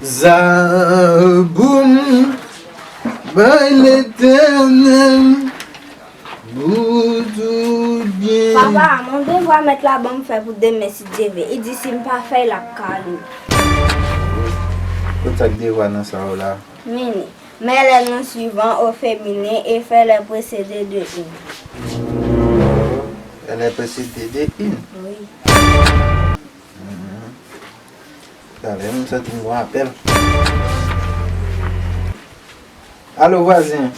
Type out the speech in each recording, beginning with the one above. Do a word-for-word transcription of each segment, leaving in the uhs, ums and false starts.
Zabou m bay Letènèl pou tout byen. Papa, men devwa mèt la ban m fè pou demen si Dye vle. Li di si m pa fè l, l ap kale m. Kot sa k devwa nan sa yo la? Mini. Mets les noms suivants au féminin et fais-les précéder de une. Elle est précédée de une. Oui. Mhm. Talè m santi m gon apèl. Alo, vwazen.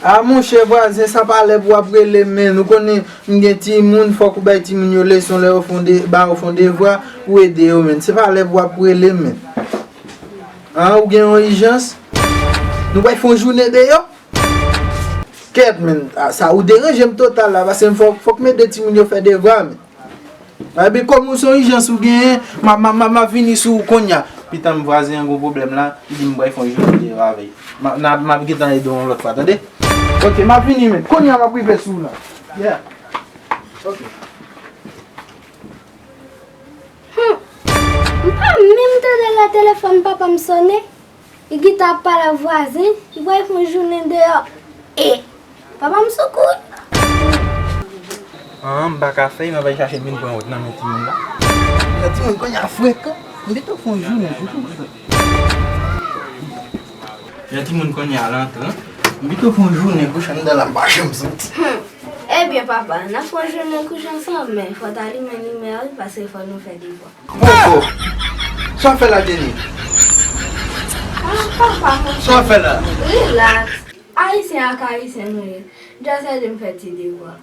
A monchè, vwazen, sa pa lè pou w ap rele m, men. Ou konnen m gen timoun, fòk ou bay timoun yo leson lè yo fè yon de, ba yo fè yon devwa, ou ede yo, men. Se pa lè pou w ap rele m, men. An, ou gen yon ijans? Nou pral fè yon jounen deyò? Kèt, men, a, sa ou deranje m total la, paske m fòk, fòk m ede timoun yo fè devwa, men. Ebyen, kòm ou se yon ijans ou genyen, m ap, m ap, m ap, m ap vini sou ou kounye a. Pitan m vwazen an gon pwoblèm la, li di m pral fè yon jounen deyò avè l. M ap, m ap, m ap gentan ede w yon lòt fwa, tande? Ok, m ap vini, men. Kounye a, m ap rive sou ou la. Yeah. Ok. Hmm. M pa menm tande lè telefòn papa m sonnen. Li gentan ap pale ak vwazen, li pral fè yon jounen deyò. E, papa m sou kout. An, m pa ka fè, m ap al chache m vin pran wòt nan men timoun la. Jan timoun kounye a frekan, m gentan fè yon jounen kouche anndan. Jan timoun kounye a rantre, m gentan fè yon jounen kouche anndan la, m pa janm soti. Hmm. Ebyen, papa, n ap fè yon jounen kouche ansanm, men fò w ta limen limyè a, wi, paske fò nou fè devwa. Poko. Sa w fè la, Jenny? Ah, papa, sa w fè la? Relax. Ayisyen ak Ayisyen nou ye. Just ede m fè ti devwa.